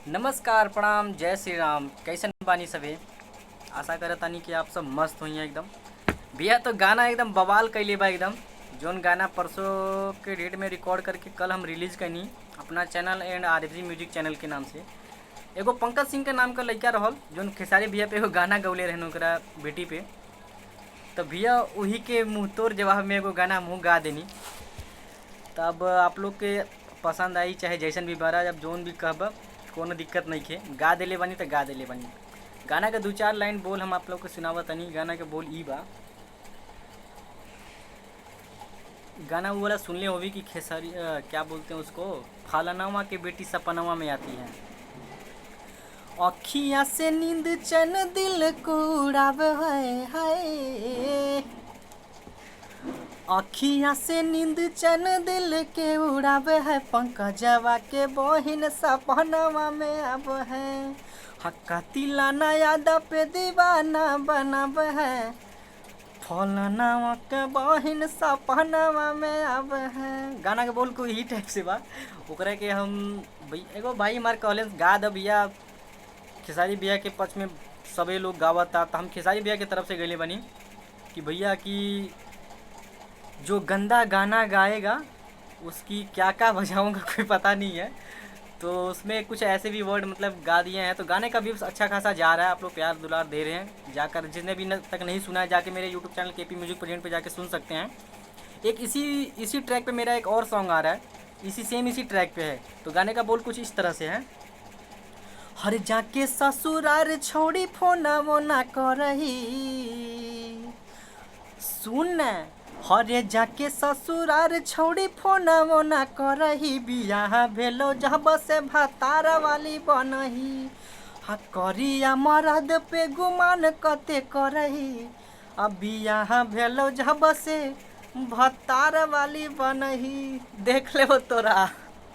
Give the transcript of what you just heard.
नमस्कार, प्रणाम, जय श्री राम। कैसन बानी सभे? आशा करतानी कि आप सब मस्त होई एकदम। भैया तो गाना एकदम बवाल कैले बा एकदम। जोन गाना परसों के डेट में रिकॉर्ड करके कल हम रिलीज कैनी अपना channel and R F G music channel के नाम से। एगो पंकज सिंह के नाम का लड़का रहल जोन खेसारी भैया पे एगो गाना गौले रहन ओकरा बेटी पे। तो भैया वही के मुँह तोड़ जवाब में एगो गाना हमहूँ गा देनी। तब आप लोग के पसंद आई चाहे जैसन भी बारा, जब जोन भी कहब कोनो दिक्कत नहीं खे। गा देले बानी तो गा देले बानी। गाना के दो चार लाइन बोल हम आप लोग के सुनावत तनी। गाना के बोल ई बा। गाना वो वाला सुनले होवी कि खेसारी क्या बोलते हैं उसको, फलानावा के बेटी सपनावा में आती है। अखियाँ से नींद चैन दिल को उड़ावे हाय हाय, अखियाँ से नींद चैन दिल के उड़ावे है, पंकजवा के बहिन सपनवा में आब है, हक्का तिलाना याद पे दीवाना बनाब है, फलनावा के बहिन सपनवा में आब है। गाना के बोल को यही टाइप से बा। ओकरा के हम एगो भाई हमार कहले गा द भैया, खेसारी भैया के पक्ष में सबे लोग गावता, तो हम खेसारी भैया के तरफ से गए बनी कि भैया कि जो गंदा गाना गाएगा उसकी क्या क्या बजाऊंगा कोई पता नहीं है। तो उसमें कुछ ऐसे भी वर्ड मतलब गा दिए हैं। तो गाने का व्यूज़ अच्छा खासा जा रहा है, आप लोग प्यार दुलार दे रहे हैं। जाकर जिसने भी तक नहीं सुना है जाके मेरे YouTube channel K P music present पे जाके सुन सकते हैं। एक इसी इसी ट्रैक पे मेरा एक और सॉन्ग आ रहा है, इसी सेम इसी ट्रैक पे है। तो गाने का बोल कुछ इस तरह से है। हर जाके ससुरार छोड़ी फोना वोना करही, सुन हरे जाके ससुरार छौड़ी फोना वोना करही, बियाह भेलो जब से भतार वाली बनही, हा करिया मरद पे गुमान कते करही, अब बियाह भेलो जब से भतार वाली बनही। देख ले तोरा।